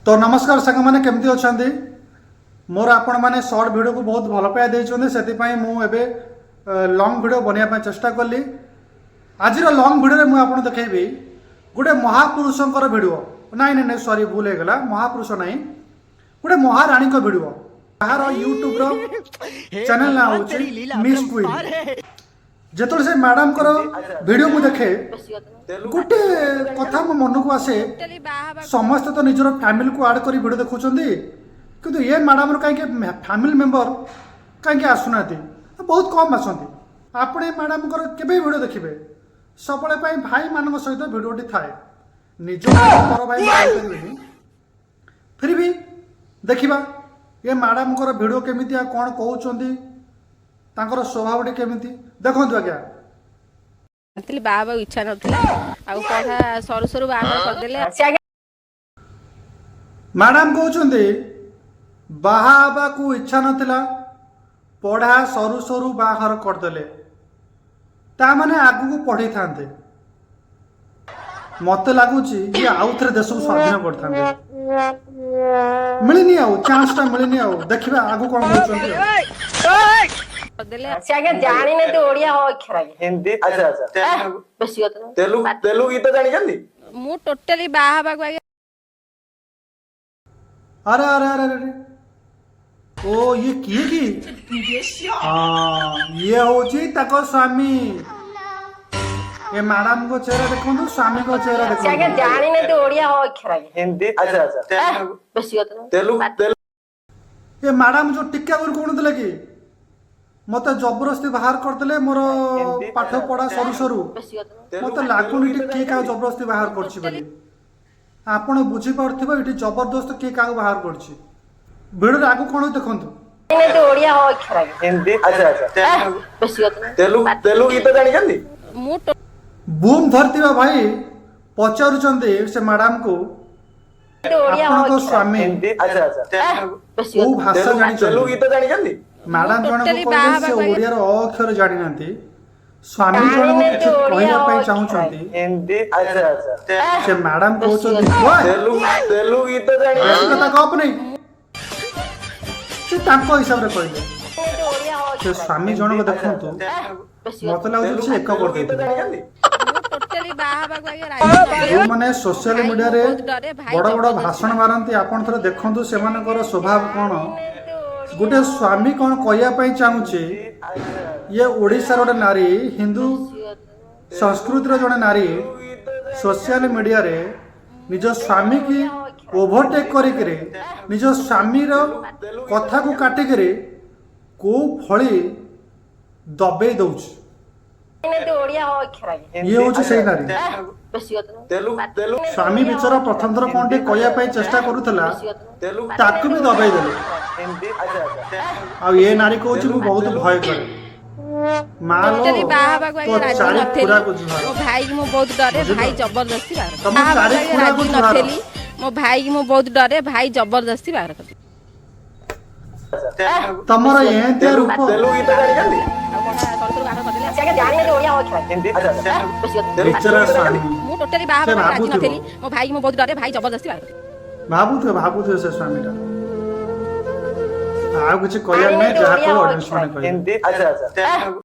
ତ ନମସ୍କାର ସାଙ୍ଗମାନେ, କେମିତି ଅଛନ୍ତି? ମୋର ଆପଣମାନେ ସର୍ଟ ଭିଡ଼ିଓକୁ ବହୁତ ଭଲ ପାଇବା ଦେଇଛନ୍ତି, ସେଥିପାଇଁ ମୁଁ ଏବେ ଲଙ୍ଗ୍ ଭିଡ଼ିଓ ବନେଇବା ପାଇଁ ଚେଷ୍ଟା କଲି। ଆଜିର ଲଙ୍ଗ୍ ଭିଡ଼ିଓରେ ମୁଁ ଆପଣଙ୍କୁ ଦେଖେଇବି ଗୋଟେ ମହାପୁରୁଷଙ୍କର ଭିଡ଼ିଓ। ନାଇଁ ନାଇଁ ନାଇଁ, ସରି, ଭୁଲ ହେଇଗଲା। ମହାପୁରୁଷ ନାହିଁ, ଗୋଟେ ମହାରାଣୀଙ୍କ ଭିଡ଼ିଓ, ଯାହାର ୟୁଟ୍ୟୁବର ଚ୍ୟାନେଲ ନାଁ ହେଉଛି ମିସ୍ କୁଇନ୍। ଯେତେବେଳେ ସେ ମ୍ୟାଡ଼ାମଙ୍କର ଭିଡ଼ିଓ ମୁଁ ଦେଖେ, ଗୋଟେ କଥା ମୋ ମନକୁ ଆସେ, ସମସ୍ତେ ତ ନିଜର ଫ୍ୟାମିଲିକୁ ଆଡ଼୍ କରି ଭିଡ଼ିଓ ଦେଖୁଛନ୍ତି, କିନ୍ତୁ ଏ ମ୍ୟାଡ଼ାମର କାହିଁକି ଫ୍ୟାମିଲି ମେମ୍ବର କାହିଁକି ଆସୁନାହାନ୍ତି? ବହୁତ କମ୍ ଆସନ୍ତି। ଆପଣ ଏ ମ୍ୟାଡ଼ାମଙ୍କର କେବେ ଭିଡ଼ିଓ ଦେଖିବେ, ସବୁବେଳେ ପାଇଁ ଭାଇମାନଙ୍କ ସହିତ ଭିଡ଼ିଓଟି ଥାଏ। ନିଜ ଭାଇ, ପର ଭାଇ ମୁଁ କହିପାରିବିନି। ଫିର୍ ବି ଦେଖିବା ଏ ମ୍ୟାଡ଼ାମଙ୍କର ଭିଡ଼ିଓ କେମିତି ଆଉ କ'ଣ କହୁଛନ୍ତି, ତାଙ୍କର ସ୍ୱଭାବଟି କେମିତି। ଦେଖନ୍ତୁ ଆଜ୍ଞା। ଥିଲି, ବାହା ହେବାକୁ ଇଚ୍ଛା ନଥିଲା ଆଉ ପଢା ସରୁ ସରୁ ବାହାଘର କରିଦେଲେ। ସେ ଆଜ୍ଞା ମ୍ୟାଡ଼ାମ କହୁଛନ୍ତି, ବାହା ହେବାକୁ ଇଚ୍ଛା ନଥିଲା, ପଢ଼ା ସରୁ ସରୁ ବାହାଘର କରିଦେଲେ। ତା ମାନେ ଆଗକୁ ପଢ଼ିଥାନ୍ତେ। ମତେ ଲାଗୁଛି ଇଏ ଆଉ ଥରେ ଦେଶକୁ ସ୍ୱାଧୀନ କରିଥାନ୍ତେ। ମିଳିନି ଆଉ, ଚାନ୍ସଟା ମିଳିନି ଆଉ। ଦେଖିବା ଆଗକୁ କ'ଣ କହୁଛନ୍ତି ଆଉ। କରିଦେଲେ। ସେ ଆଜ୍ଞା ଜାଣିନାହାନ୍ତି ଓଡିଆ ଅକ୍ଷର ଆଜ୍ଞା। ହିନ୍ଦୀ? ଆଚ୍ଛା ଆଚ୍ଛା। ବେଶୀ କଥା ନୁହେଁ। ତେଲୁଗୁ, ତେଲୁଗୁ ଗୀତ ଜାଣିଛନ୍ତି? ମୁଁ ଟୋଟାଲି ବାହା ହେବାକୁ ଆଜ୍ଞା ଆରେ ଆରେ ଆରେ ଆରେ, ଓ, ଇଏ କିଏ କି? ହଁ, ଇଏ ହଉଛି ତାଙ୍କ ସ୍ୱାମୀ। ଏ ମ୍ୟାଡାମଙ୍କ ଚେହେରା ଦେଖନ୍ତୁ, ସ୍ୱାମୀଙ୍କ ଚେହେରା ସେ ଆଜ୍ଞା ଦେଖନ୍ତୁ। ଜାଣିନାହାନ୍ତି ଓଡିଆ ଅକ୍ଷର ଆଜ୍ଞା। ହିନ୍ଦୀ? ଆଚ୍ଛା ଆଚ୍ଛା। ବେଶୀ କଥା ନୁହେଁ। ତେଲୁଗୁ, ତେଲୁଗୁ ଏ ମ୍ୟାଡାମ ଯୋଉ ଟିକେ ଆଗରୁ କହୁନଥିଲେ କି ମତେ ଜବରଦସ୍ତି ବାହାର କରିଦେଲେ ମୋର ପାଠ ପଢା ସରୁ ସରୁ, ବେଶୀ କଥା ନୁହେଁ। ମତେ ଲାଗୁନି ଏଠି କିଏ କାହାକୁ ଜବରଦସ୍ତି ବାହାର କରୁଛି ବୋଲି। ଆପଣ ବୁଝିପାରୁଥିବେ ଏଠି ଜବରଦସ୍ତ କିଏ କାହାକୁ ବାହାର କରୁଛି। ଭିଡ଼ିଓରେ ଆଗକୁ କଣ ହଉଛି ଦେଖନ୍ତୁ। ଜାଣିନାହାନ୍ତି ଓଡିଆ ଅକ୍ଷର ଆଜ୍ଞା। ହିନ୍ଦୀ? ଆଚ୍ଛା ଆଚ୍ଛା। ବେଶୀ କଥା ନୁହେଁ। ତେଲୁଗୁ, ତେଲୁଗୁ ଗୀତ ଜାଣିଛନ୍ତି? ମୁଁ ବୁମ୍ ଧରିଥିବା ଭାଇ ପଚାରୁଛନ୍ତି ସେ ମ୍ୟାଡାମକୁ, ଓଡିଆ ଆପଣଙ୍କ ଅକ୍ଷର ସ୍ୱାମୀ ହିନ୍ଦୀ? ଆଚ୍ଛା ଆଚ୍ଛା। ବେଶୀ କୋଉ କଥା ଭାଷା ତେଲୁଗୁ, ତେଲୁଗୁ ଜାଣିଛନ୍ତି? ଗୀତ ଜାଣିଛନ୍ତି? ମ୍ୟାଡାମ ମୁଁ ଜଣକୁ ଟୋଟାଲି କହିଲେ ବାହା ସେ ହେବାକୁ ଆଜ୍ଞା ଓଡିଆର ଅ ଅକ୍ଷର ଜାଣିନାହାନ୍ତି। ସ୍ୱାମୀ ଜଣକୁ କିଛି ଜାଣିନାହାନ୍ତି ଓଡିଆ କହିବା ପାଇଁ ଅକ୍ଷର। ଚାହୁଁଛନ୍ତି। ହିନ୍ଦୀ? ଆଚ୍ଛା ଆଚ୍ଛା। ସେ ମ୍ୟାଡାମ କହୁଛନ୍ତି, ବେଶୀ "ଓଏ, ତେଲୁଗୁ, ତେଲୁଗୁ ଗୀତ ବେଶୀ ଜାଣିଛନ୍ତି? କଥା ଗପ ନେଇ।" ସେ ତାଙ୍କ ହିସାବରେ କହିଲେ। ଓଡିଆ ସେ ଅକ୍ଷର ସ୍ୱାମୀ ଜଣକ ଦେଖନ୍ତୁ, ବେଶୀ ମତେ ଲାଗୁଛି ସେ ଏକ ତେଲୁଗୁ ଗୀତ କରିଦେଇଥିଲେ। ଜାଣିଛନ୍ତି? ମୁଁ ଟୋଟାଲି ବାହା ହେବାକୁ ଆଜ୍ଞା ରାଜି ନଥିଲି। ଯେଉଁମାନେ ସୋସିଆଲ ଭାଇ ମୁଁ ମିଡିଆରେ ବହୁତ ଡରେ, ଭାଇ ବଡ଼ ବଡ଼ ଜବରଦସ୍ତି ଭାଷଣ ମାରନ୍ତି, ଆପଣ ଥରେ ଦେଖନ୍ତୁ ସେମାନଙ୍କର ସ୍ୱଭାବ କ'ଣ। ଗୋଟେ ସ୍ୱାମୀ କ'ଣ କହିବା ପାଇଁ ଚାହୁଁଛି, ଇଏ ଓଡ଼ିଶାର ଗୋଟେ ନାରୀ, ହିନ୍ଦୁ ସଂସ୍କୃତିର ଜଣେ ନାରୀ, ସୋସିଆଲ ମିଡିଆରେ ନିଜ ସ୍ୱାମୀକି ଓଭରଟେକ୍ କରିକିରି, ନିଜ ସ୍ୱାମୀର କଥାକୁ କାଟିକିରି କୋଉ ଭଳି ଦବେଇ ଦଉଛି। ଜାଣିନାହାନ୍ତି ଓଡିଆ ଅକ୍ଷର ଆଜ୍ଞା। ଇଏ ହଉଛି ସେଇ ନାରୀ। ବେଶୀ କଥା ନୁହେଁ। ତେଲୁଗୁ, ତେଲୁଗୁ ସ୍ୱାମୀ ବିଚରା ପ୍ରଥମ ଥର କ'ଣ ଟିକେ କହିବା ପାଇଁ ଚେଷ୍ଟା କରୁଥିଲା, ବେଶୀ କଥା ନୁହେଁ। ତେଲୁଗୁ ତାକୁ ବି ଦବେଇ ଦେଲେ। ହିନ୍ଦୀ? ଆଚ୍ଛା ଆଚ୍ଛା। ଆଉ ଏ ନାରୀ କହୁଛି, ମୁଁ ବହୁତ ଭୟ କରେ। ମା ଲୋ, ଟୋଟାଲି ବାହା ହେବାକୁ ତୋ ଆଜ୍ଞା ରାଜି ଚାରି ନଥିଲି। ଖୁରାକୁ ଜୁହାର। ମୋ ଭାଇକି ମୁଁ ବହୁତ ଡରେ, ବୁଝିଲ? ଭାଇ ଜବରଦସ୍ତି ବାହାର ତମ ବାହା ଚାରି ହେବାକୁ ଆଜ୍ଞା ଖୁରାକୁ ରାଜି ଜୁହାର। ନଥିଲି। ମୋ ଭାଇକି ମୁଁ ବହୁତ ଡରେ, ଭାଇ ଜବରଦସ୍ତି ବାହାର କରିଦେଲେ। ତମର ଏମିତିଆ ରୂପ। ତେଲୁଗୁ ଗୀତ ଜାଣିଛନ୍ତି? ଆଉ ପଢା ସରୁ ସରୁ ବାହାଘର କରିଦେଲେ। ସେ ଆଜ୍ଞା ଜାଣିନାହାନ୍ତି ଓଡିଆ ଅକ୍ଷର ଆଜ୍ଞା। ହିନ୍ଦୀ? ଆଚ୍ଛା ଆଚ୍ଛା। ବେଶୀ କଥା ନୁହେଁ। ବିଚରା ସ୍ୱାମୀ। ମୁଁ ଟୋଟାଲି ବାହା ସେ ହେବାକୁ ରାଜି ଭାବୁଥିବ। ନଥିଲି। ମୋ ଭାଇକି ମୁଁ ବହୁତ ଡରେ, ଭାଇ ଜବରଦସ୍ତି ବାହାର କରିଦେଲେ। ଭାବୁଥିବ, ଭାବୁଥିବ ସେ ସ୍ୱାମୀଟା। ଆଉ କିଛି କହିବାର ନାହିଁ, ଯାହା କହିବ ଅଡିଏନ୍ସ ମାନେ କହିବେ। ହିନ୍ଦୀ? ଆଚ୍ଛା ଆଚ୍ଛା।